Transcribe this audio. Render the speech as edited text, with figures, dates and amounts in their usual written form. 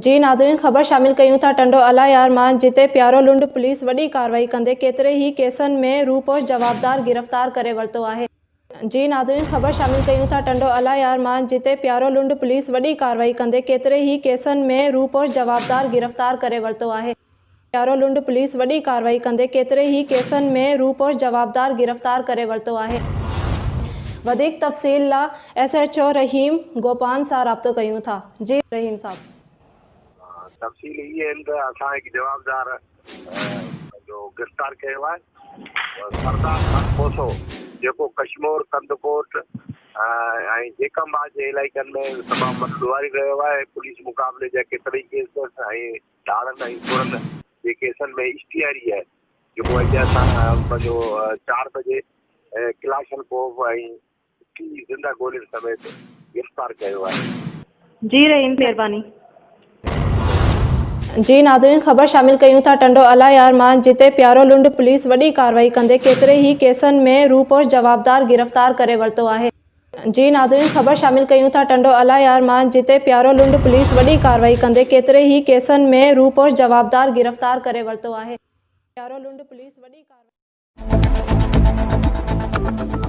جي ناظرين خبر شامل ڪيون ٿا ٽنڊو الا يار مان جتي پيارو لنڊ پوليس وڏي ڪارروائي ڪندي ڪيتري ئي ڪيسن ۾ روپوش جوابدار گرفتار ڪري ورتو آهي. جي ناظرين خبر شامل ڪيون ٿا ٽنڊو الا يار مان جتي پيارو لنڊ پوليس وڏي ڪارروائي ڪندي ڪيتري ئي ڪيسن ۾ روپوش جوابدار گرفتار ڪري ورتو آهي. پيارو لنڊ پوليس وڏي ڪارروائي ڪندي ڪيتري ئي ڪيسن ۾ روپوش جوابدار گرفتار ڪري ورتو آهي. وڌيڪ تفصيل لا S H O Rahim Gopang سان رابطو ڪيون ٿا. جي رحيم صاحب. تفصيل هي آهن ته اسان هڪ جوابدار جو گرفتار ڪيو آهي سردار خان کوسو جيڪو ڪشمور ڪنڌڪوٽ ۽ جيڪب آباد جي علائقن ۾ تمام وڏو ڏوهاري رهيو آهي پوليس مقابلي جا ڪيترائي ڪيس اٿس ۽ ڌاڙن ۽ ڦرن جي ڪيسن ۾ اشتهاري آهي جيڪو اڄ اسان پنهنجو چار بجي ڪلاشن ڪوف ۽ ٽي زنده گولين سميت گرفتار ڪيو آهي. جي رحيم مھرباني. جي ناظرين خبر شامل ڪيون ٿا ٽنڊو الا يار مان جتي پيارو لنڊ پوليس وڏي ڪارروائي ڪندي ڪيتري ئي ڪيسن ۾ روپوش جوابدار گرفتار ڪري ورتو آهي. جي ناظرين خبر شامل ڪيون ٿا ٽنڊو الا يار مان جتي پيارو لنڊ پوليس وڏي ڪارروائي ڪندي ڪيتري ئي ڪيسن ۾ روپوش جوابدار گرفتار ڪري ورتو آهي. پيارو لنڊ پوليس وڏي ڪارروائي.